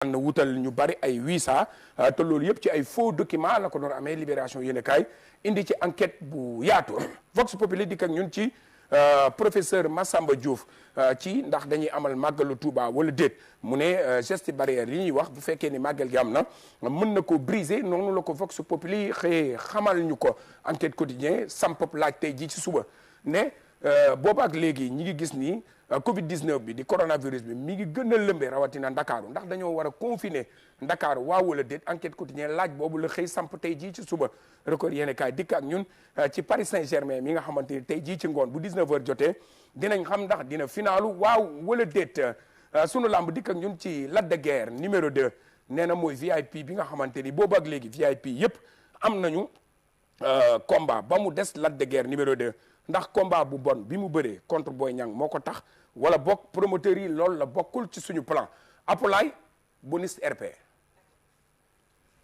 na wutal ñu bari ay visa te loolu yëpp ci ay faux document la ko doon amee Libération yéen kaay indi ci enquête bu yaatu Vox Populi dikk ak ñun ci professeur Massamba Diouf ci ndax dañuy amal màggalu Touba wala déet mu ne geste barrière li ñuy wax bu fekkee ni màggal gi am na mën na ko briser noonu la ko Vox Populi xëy xamal ñu ko enquête quotidien sampop laaj tey ji ci suba ne boobaak léegi ñi ngi gis ni Covid 19 bi di coronavirus bi mi ngi gën a lëmbee rawatina Ndakaaru ndax dañoo war a confiner Ndakaaru waaw wala déet enquête quotidien laaj boobu la xëy samp tey jii ci suba record yéen kaay dikk ak ñun ci Paris Saint-Germain mi nga xamante ni tey jii ci ngoon bu 19h jotee dinañ xam ndax dina finalu waaw wala déet sunu lamb dikk ak ñun ci Lac de Guiers numéro 2 nee na mooy VIP bi nga xamante ni boobu ak léegi VIP yëpp am nañu combat ba mu des Lac de Guiers numéro 2 ndax combat bu bon bi mu bëree contre Boy Niang moo ko tax wala bokk promoteur yi loolu la bokkul ci suñu plan Apulaay bonus RP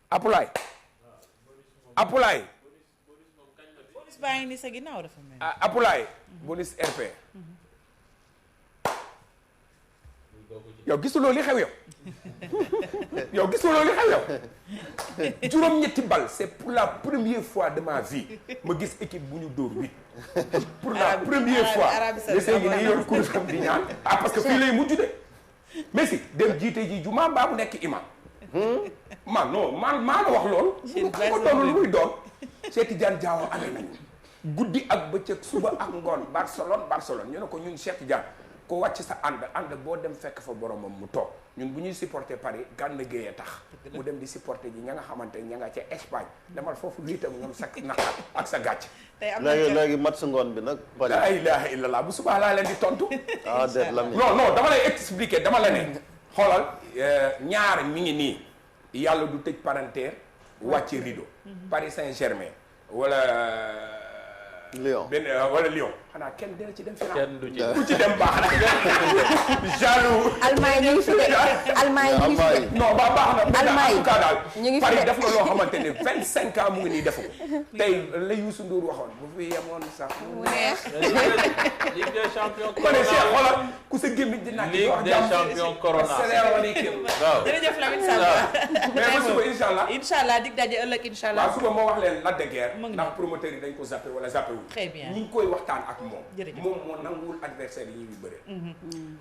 Apulaay bonus baa ngi ni sa ginnaaw dafa mel. Apulaay bonus RP yow gisuloo li xew yow gisuloo li xew yow juróom-ñetti bal c'est pour la première fois de ma vie ma gis équipe bu ñu dóor 8 pour la première fois Messi ngi nii yor kursam di ñaan parce que fii lay mujj de Messi dem jiite ji juma mbaa mu nekk imam man non maa la wax loolu bu ko doonul muy doon Cheikh Tidiane Diawo amee nañu guddi ak bëccëg suba ak ngoon Barcelone ñu ne ko ñun Cheikh Tidiane ko wàcc sa ànd boo dem fekk fa boromam mu toog ñun bu ñuy supporter Paris Gana Gueye tax mu dem di supporter ji ña nga xamante ña nga ca Espagne demal foofu liitam ñoom sa naqar ak sa gàcc léegi mat sa ngoon bi nag la ilaha illallah bu subaa laa leen di tontu Lamine non dama lay expliquer dama la ne xoolal ñaar mi ngi nii yàlla du tëj parenthèse wàcc rideau Paris Saint-Germain wala Lyon wala Lyon xanaa kenn dina ci dem final kenn du ci ku ci dem baax na jaloux Allemagne ñu ngi fi de Allemagne ñu ngi fi de non baax na Allemagne en tout cas daal ñu ngi fi Paris de def na loo xamante ne 25 ans mu ngi nii defu tey la Youssou Ndour waxoon bu fi yemoon sax mu neex Ligue des champions ma ne Cheikh xoolal ku sa gémmiñ di nag Ligue des champions corona salaamaaleykum waaw jërëjëf Lamine Samba mais ba suba incha allah dig daje ëllëg incha allah waaw suba moo wax leen Lac de Guiers mu ngi ndax promoteur yi dañ ko zappé wala zappé wu très bien ñi ngi koy waxtaan ak moom jërëjëf moom moo nanguwul adversaire yi ñuy bëree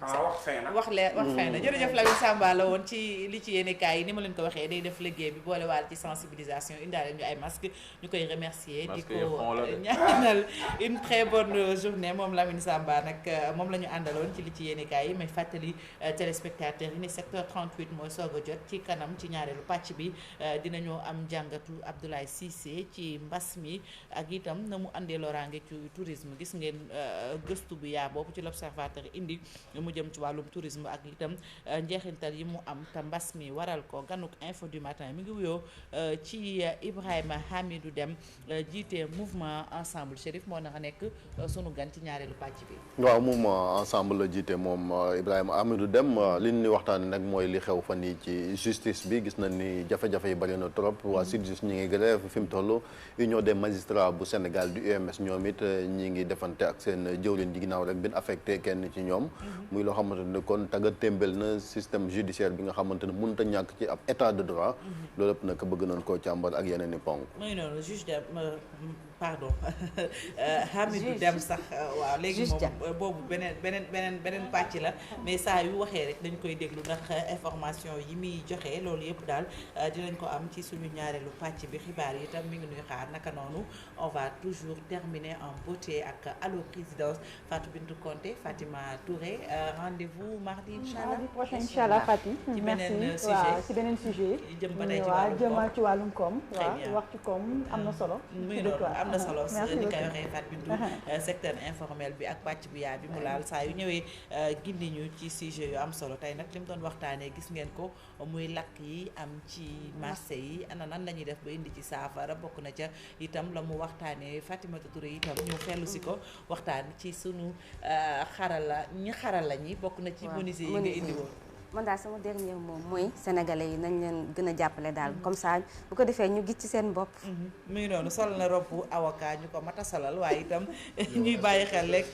xanaa wax fin na wax fin na jërëjëf Lamine Samba la woon ci li ci yéene kaay yi ni ma leen ko waxee day def liggéey bi boole waal ci sensibilisation indaale ñu ay masque ñu koy remercier di ko ñaanal une très bonne journée moom Lamine Samba nag moom la ñu àndaloon ci li ci yéene kaay yi may fàttali téléspectateurs yi ni secteur 38 mooy soog a jot ci kanam ci ñaareelu pàcc bi dinañu am jàngatu Abdoulaye Cissé ci mbas mi ak itam na mu àndee loraange ci tourisme gis ngeen gëstu bu yaa boobu ci l'observateur indi mu jëm ci wàllum tourisme ak itam njeexintal yi mu am te mbas mi waral ko ganuk info du matin mi ngi wuyoo ci Ibrahima Hamidou Deme jiite mouvement ensemble Chérif moo naka nekk sunu gan ci ñaareelu pàcc bi. waaw mouvement ensemble la jiite moom Ibrahima Hamidou Deme li ñu waxtaanee nag mooy li xew fan yi ci justice bi gis nañ ni jafe-jafe yi bari na trop waa SYTJUST ñi ngi grève fi mu toll union des magistrats bu Sénégal du UMS ñoom it ñi ngi defante ak seen jëwriñ di ginnaaw rek bin affecté kenn ci ñoom muy loo xamante ne kon tagga témbel na système judiciaire bi nga xamante ne mënut a ñàkk ci ab état de droit loolu yëpp nag bëgg nañ koo càmbar ak yeneen i ponk muy noonu juge Deme pardon Hamidou Deme sax waaw léegi moom boobu beneen pàcc la mais saa yu waxee rek dañ koy déglu ndax information yi muy joxe loolu yëpp daal dinañ ko am ci suñu ñaareelu pàcc bi xibaar yi itam mi ngi nuy xaar naka noonu on va toujours terminer en beauté ak Allo Présidence Fatou Bintou Konté Fatima Touré rendez-vous mardi inchallah mardi prochain inchallah Fatou ci beneen sujet waaw ci beneen sujet jëm ba tey jëmal ci wàllum koom très bien wax ci koom am na solo muy noonu am na solo ni koy waxee Fatou Bintou secteur informel bi ak pàcc bu yaa bi mu laal saa yu ñëwee gindi ñu ci sujet yu am solo tey nag li mu doon waxtaanee gis ngeen ko muy lakk yi am ci marché yi ana nan lañuy def ba indi ci saafara bokk na ca itam la mu waxtaanee Fatimata Touré itam ñu fellu si ko waxtaan ci sunu xarala ñi bokk na ci menuisier yi nga indi woon man daal sama dernier mot mooy sénégalais yi nañ leen gën a jàppale daal comme ça bu ko defee ñu gis ci seen bopp. mu ngi noonu sol na robu avocat ñu ko mat a solal waaye itam ñuy bàyyi xel rek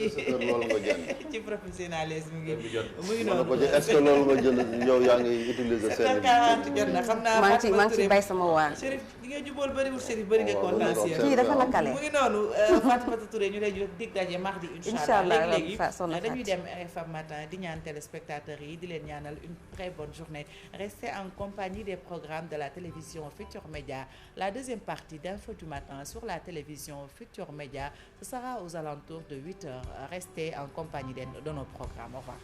ci professionnalisme ngi mu ngi noonu. est-ce que loolu nga jël yow yaa ngi utiliser seen 40 jot na xam naa maa ngi ci bay sama waar. Chérif di nga jubóol bëriwul Chérif bëri nga contentieux kii dafa lakkale. mu ngi noonu Fatoumata Touré ñu lay dig daje mardi inchallah léegi dañuy dem FM matin di ñaan téléspectateurs yi di leen ñaanal une très bonne journée. Restez en compagnie des programmes de la télévision Futur Média. La deuxième partie d'Info du matin sur la télévision Futur Média, ce sera aux alentours de 8h. Restez en compagnie de nos programmes. Au revoir.